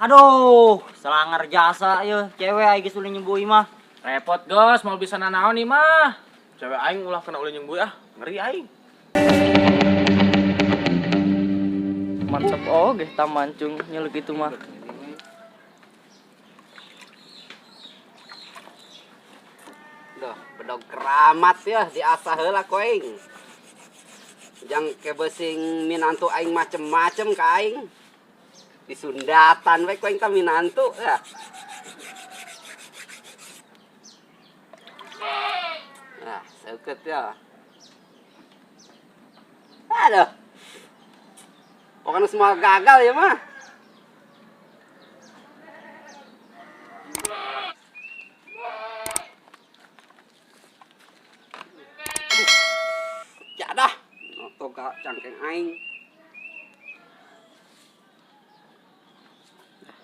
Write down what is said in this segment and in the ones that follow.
Aduh, selangar jasa yeuh cewek aing geus ulin nyembuhi mah. Repot, Gos, mau bisa nanaon nih mah. Cewek aing ulah kena ulin nyembuhi ah, ngeri aing. Mantep oge tamancung nyeluk itu mah. Duh, bedog keramat ya diasah heula ku aing. Jang kebesing minantu aing macem-macem ka aing. Disundatan we ku aing ka minantu ya. Nah, seukeut ya. Aduh. Pokoknya semua gagal ya mah. Jadah, toga cangkeng aing.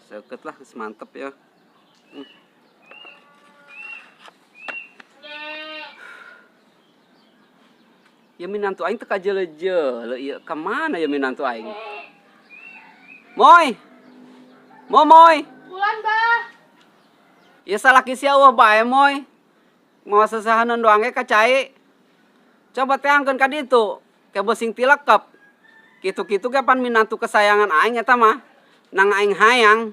Seukeut lah, geus mantep ya. Ya minantu aing teu kajeuleuh-jeuleuh ieu. Ka mana ya minantu aing? Moy. Momoy. Bulan, Bah. Ya salaki sia eueuh bae, Moy. Mau sesahaneun doang ge ka cai. Coba teangkeun ka ditu. Ke beuseung tilekep. Kitu-kitu ge pan minantu kesayangan aing eta mah. Nang aing hayang.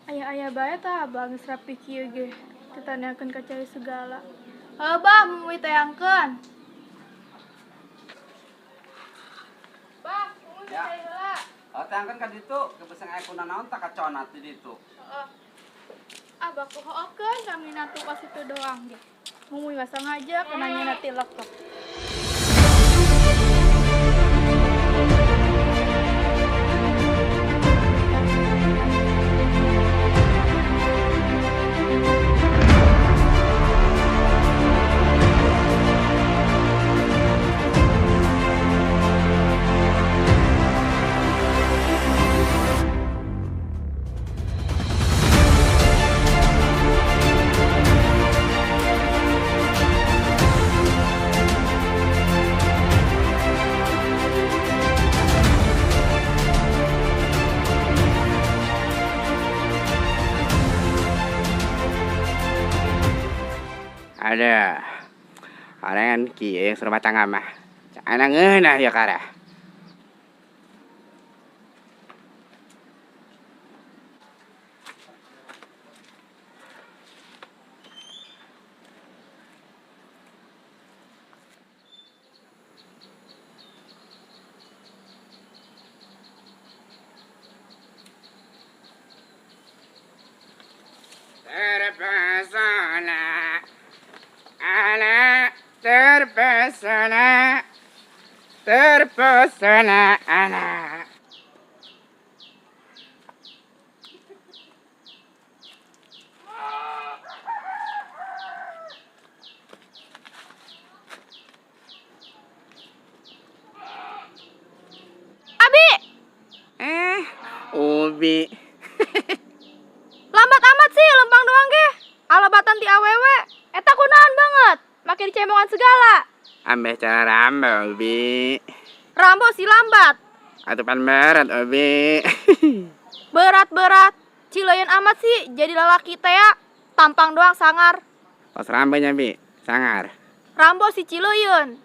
Aya-aya bae tah abah geus rapi kieu ge. Teu tanyakeun ka cai segala. Heuh, Bah, mumuy teangkeun. Bah, mumuy Ya. cai heula. Oh, teangkeun ka ditu, ke beuseung aya kuna naon tak kaconat di ditu. Heeh. Abah kuhookeun ka minantu ka situ doang ge. Mumuy mah sengaja kena nyina tilekep. Ada orang kieu rumah tangga mah. Ana ngeunah ya kara. Terpesona, ana terpesona, terpesona ana. Abi! Ubi. Lambat amat sih, lempang doang ge. Alabatan ti awewe. Eta kunaon banget, make dicemongan segala. Ambeh cara rambo, Ubi. Rambo si lambat. Atupan berat, Ubi. Berat-berat. Cileun amat sih jadi lalaki teh ya. Tampang doang sangar. Pas rambonya, Bi, sangar. Rambo si cileun.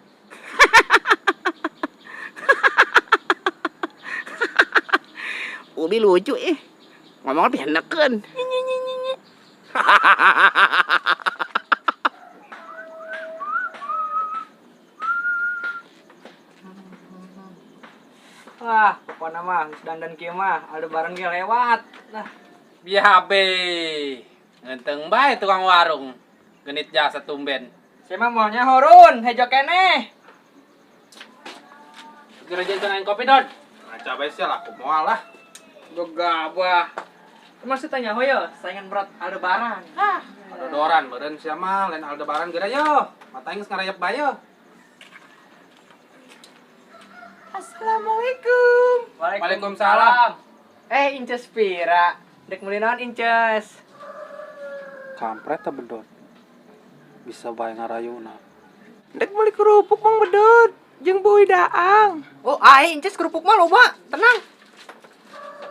Ubi lucu ih. Ngomongnya pihenekeun. Wah, pokoknya mah geus dandan kieu mah Aldebaran ge lewat. Nah, Biabe. Ngenteng bae tukang warung. Genit jasa tumben. Saya mah maunya horun, hejo keneh. Geura jangan aing kopi, Don. Ngaca bae sia laku moal lah. Gegabah. Masih tanya hoyo, saingan berat Aldebaran. Hah, Adodoran meureun sia mah lain Aldebaran geura yo. Mata aing geus ngarayap bae yo. Assalamualaikum. Waalaikumsalam. Inces Pira. Dek meuli naon Inces? Kampret ta bedot. Bisa bae ngarayuna. Dek beli kerupuk Mang Bedot, jeung Boy Daang. Oh, ai Inces kerupuk mah loba. Tenang.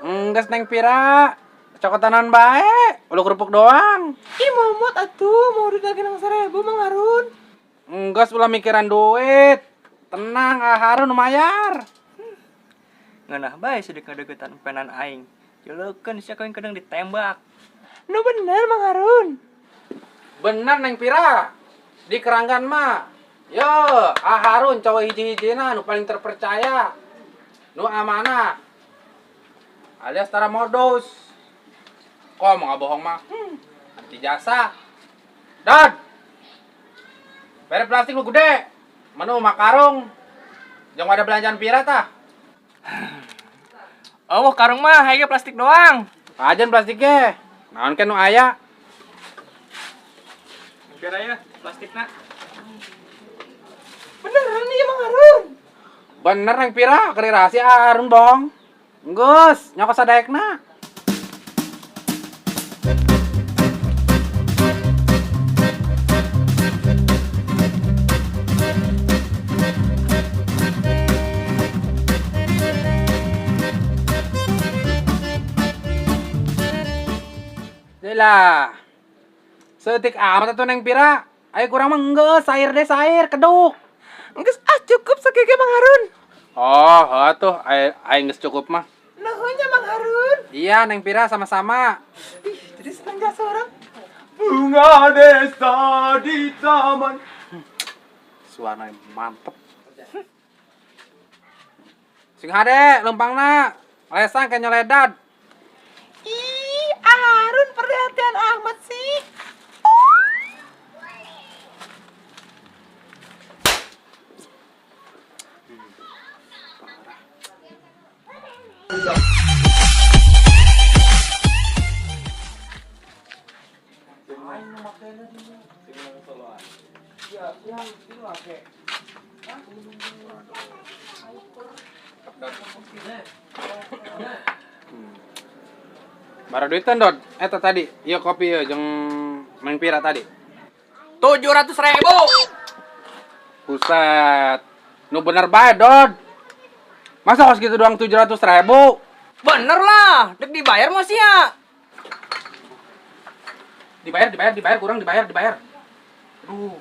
Enggeus Neng Pira. Cokotanan bae, ulu kerupuk doang. Ih momot atuh, mau duit lagi nang 1000 Mang Harun. Enggeus ulah mikiran duit. Tenang, ah Harun mayar. Ngeunah bae sidik ngadeukeutan empenan aing. Jelekeun sia kawin kadang ditembak. Nu bener Mang Harun. Bener Neng Pira. Di Keranggan mah. Yo, ah Harun cowok hiji-hijina nu paling terpercaya. Nu amanah. Alias tara modus. Kok mau nggak bohong mah? Anti jasa. Dad. Bere plastik lu gede. Menu makarung. Jangan ada belanjaan Pira tah. Oh, karung mah hayang plastik doang. Ajan plastiknya. Naon ke nu aya? Pira ya plastikna. Beneran nih Mang Harun. Bener Neng Pira, keri rahasia Harun bohong. Enggeus, nyokot sadaekna. Lah. Setik amat atuh Neng Pira. Ayo kurang mah enggeus, sair deh sair, keduk. Enggeus ah cukup sakege Mang Harun. Oh, atuh aing geus cukup mah. Nuhun nya Mang Harun. Iya, Neng Pira sama-sama. Ih, jadi seneng jasa orang. Bunga desa di taman. Suaranya mantep. Sing hade lempangna. Lesang ke nyoledad. Ih, Harun perhatian amat sih. Bara duitan Dod. Eta tadi, ieu kopi ieu jeung Neng Pira tadi. 700.000. Buset. Nu bener bae, Dod. Masa kos gitu doang 700.000? Bener lah, dek dibayar mah sia. Dibayar, dibayar, dibayar, kurang dibayar, dibayar. Aduh.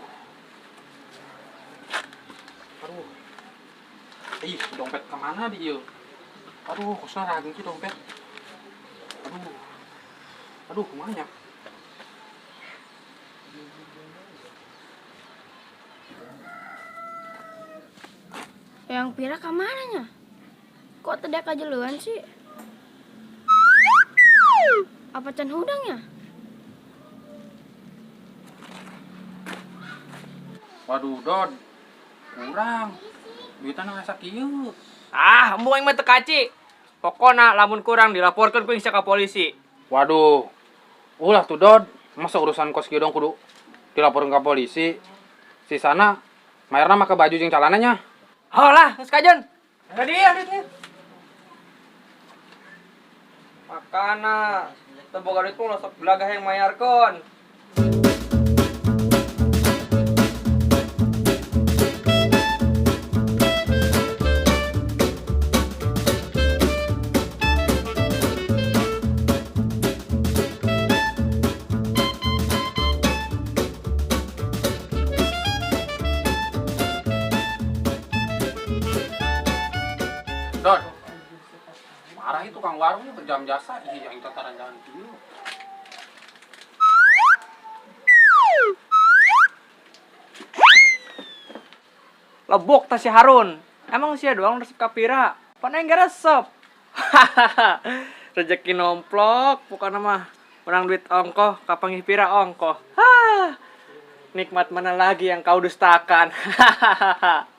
Aduh. Ih, dompet kemana di ieu? Aduh, kosna raging ki dompet. Aduh. Aduh, kumaha nya? Yang Pira kemana nya? Kok tidak kajeluan sih? Apa can hudangnya? Waduh, Dod. Kurang. Duitnya nggak sakieu. Ah, embung aing mah teu kaci. Pokona lamun kurang dilaporkeun ku sia ka polisi. Waduh. Ulah tuh, Dod. Masa urusan kos kieu dong kudu dilaporin ke polisi. Sisana mayarna make baju jeung calananya. Oh lah, geus kajen. Ada dia duitnya. Makana teu boga duit mah sok belagah yang mayarkeun. Dod. Marah itu tukang warungnya berjam jasa. Ih, yang tataran jalan dulu. Lebok tas si Harun. Emang sia doang resep ka Pira. Pan aing gak resep. Rezeki nomplok, pokokna mah menang duit ongkoh, kapanggih Pira ongkoh. Hah. Nikmat mana lagi yang kau dustakan? Hahaha.